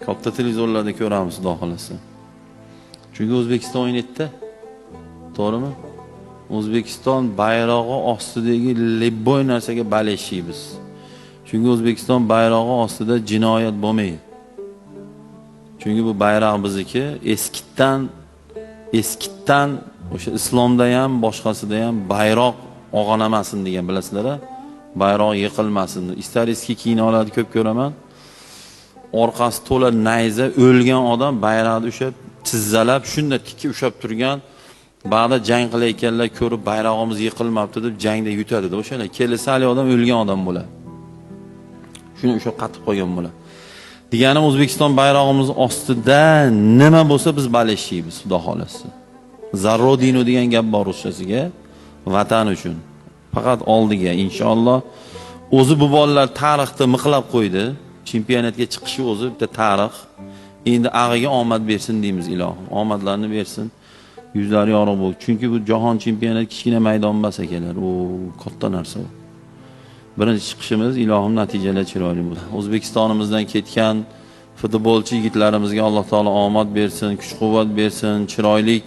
Katta televizorlarda ko'ramiz, xudo xohlasa. Chunki O'zbekiston o'ynaydi-da. To'g'rimi? O'zbekiston bayrog'i ostidagi любой narsaga болельщик biz. Chunki O'zbekiston bayrog'i ostida jinoyat bo'lmaydi. Chunki bu bayroq bizniki, eskitdan o'sha islomda ham, boshqasida ham bayroq og'anamasin degan, bilasizlar-a? Bayroq yiqilmasin. Исторический kinolarda ko'p ko'raman. Orqasi to'la nayza, o'lgan odam bayroqni ushlab, tizzalab, shunda tikka ushlab turgan. Ba'da jang qilayotganlar ko'rib, bayrog'imiz yiqilmabdi deb jangda yutadi. O'shalar kelsa hali odam o'lgan odam bo'ladi. Shuni ushlab qatib qolgan bo'ladi. Deganim, O'zbekiston bayrog'imiz ostida nima bo'lsa, biz болельщик miz, xudo xohlasa. За родину degan gap bor ruschasiga, vatan uchun. Faqat oldiga inshaalloh. O'zi bu bolalar tarixda miqlab qo'ydi. Chempionatga chiqishi o'zi bitta tarix. Endi ag'iga omad bersin deymiz ilohim. Omadlarni bersin. Yuzlari yorug' bo'lsin. Chunki bu jahon chempionati kichkina maydon emas akalar. U katta narsa u. Birinchi chiqishimiz, ilohim, natijalar chiroyli bo'lsin. O'zbekistonimizdan ketgan futbolchi yigitlarimizga Alloh taolo omad bersin, kuch-quvvat bersin, chiroylik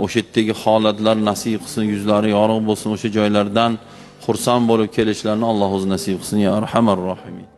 o'sha yerdagi holatlar nasib qilsin, yuzlari yorug' bo'lsin, o'sha joylardan xursand bo'lib kelishlarini Alloh o'zi nasib qilsin, ya arhamar rohimin.